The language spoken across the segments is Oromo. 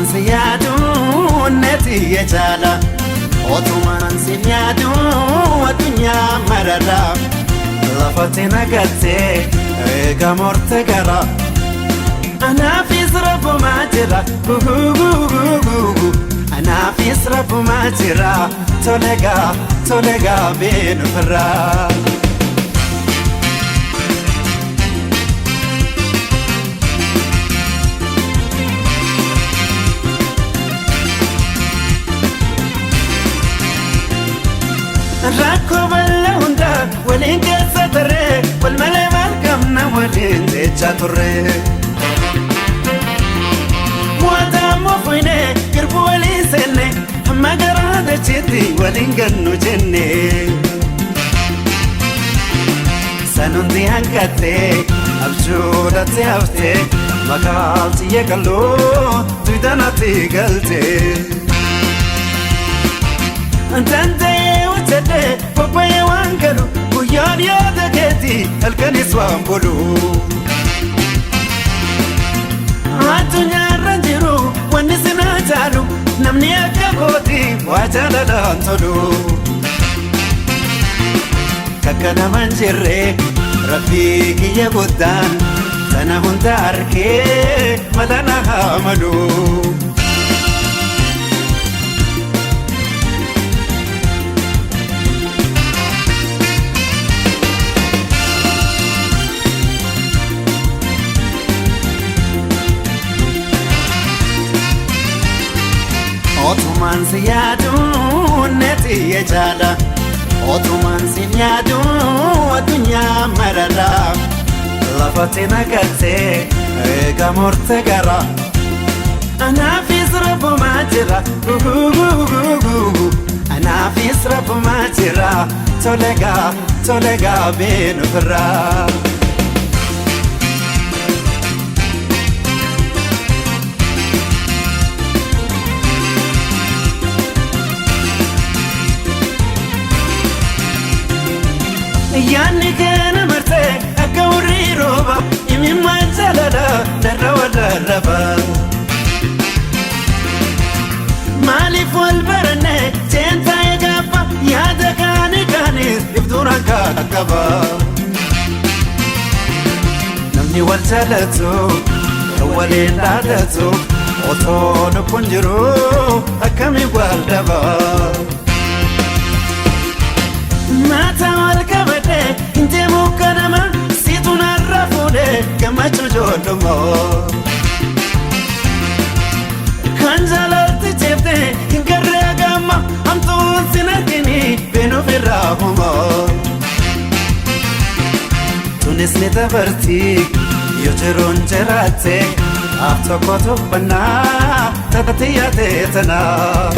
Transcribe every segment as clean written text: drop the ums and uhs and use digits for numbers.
Otumaan si yaaduu neeti jaala. Otumaan si yaaduu addunyaa marara. Lafatti nagattee eega morte gara. Anaafis rabbumaa jira. Anaafis rabbumaa jira. Tolegaa tolegaa beenuufirraa. Rakkoo bal'aa hundaa waliin keessa tarree wal malee maal qabna waliin jechaa turre. Waadaammoo fuynee girbuu waliin seenne hamma garaa dachiitti waliin gannu jenne. Sanundi hanqattee abjuudhatti haftee makaalti yeeqalloo tuydanatti galtee. Danda'ee hojjedhee bobba'ee waan galu guyyaan yaada keeti halkanis waan bulu. Addunyaarra jiru wanni sinaa caalu namni akka kooti waa jaalalaan tolu. Kakka nama hin jirre rabbii kiyya guddaan sana hunda arkee mala na haa malu. Otumaan si yaaduu neeti jaala. Otumaan si yaaduu addunyaa marara. Lafatti nagattee eega morte gara. Anaafis rabbumaa jira. Anaafis rabbumaa jira. Tolegaa tolegaa beenuufirraa. Yaanni keena marsee akka hurrii rooba imimmaan jaalala narra wallarraba. Maaliif wal baranne seentaa gaafa yaada kaani kaanis iftuuraan kaakaba. Namni wal jaalatu kan waliin dhaadatu otoo lubbuun jiru akkamiin wal dhaba. Maata wal qabadhee hin deemu kanama siitu narra fuudhee gammachuu ijoollummaa. Kan jaalatti jeeftee hin garree gamma hamtuun sin argini beenuuf irraa humaa. Tunis ni dabarti yoo jiruun jiraatte af tokko tuffannaa taatee yaadee tanaa.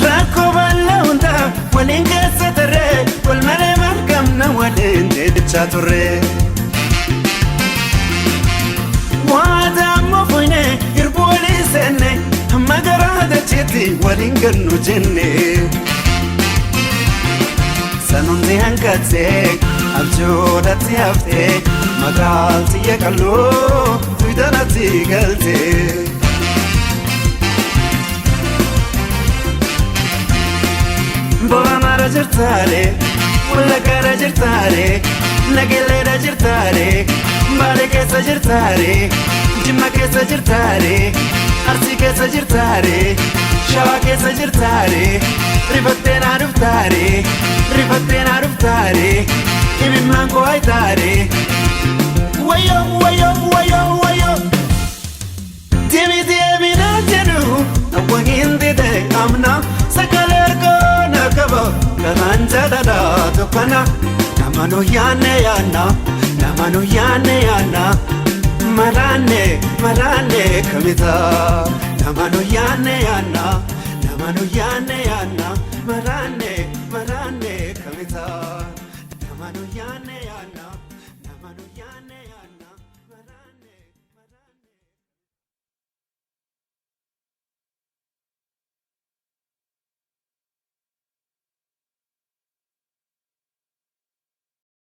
Rakkoo bal'aa hundaa waliin keessa tarree wal malee maal qabna waliin jechaa turre. Waadaammoo fuynee irbuu walii seenne hamma garaa dachiitti waliin gannu jenne. Sanundi hanqattee abjuudhatti haftee magaalti yeeqalloo tuydanatti galtee. Booranaarra jirtaare, Wallaggaarra jirtaare, Nageelleerra jirtaare, Baalee keessa jirtaare, Jimma keessa jirtaare, Arsii keessa jirtaare, Shawaa keessa jirtaare, Rifattee naa dhuftaare, rifattee naa dhuftaare, imimmaan koo haytaare. Wayyoo wayyoo wayyoo wayyoo. Deemi deemi naan jedhu awwa hin dide amna sagalee ergaa na qaba kanaan jaalala tokkana nama nu yaanne yaanna nama nu yaanne yaanna maraanne maraanne kamita nama nu yaanne yaanna nama nu yaanne yaanna. Maraanne maraanne kamita nama nu yaanne.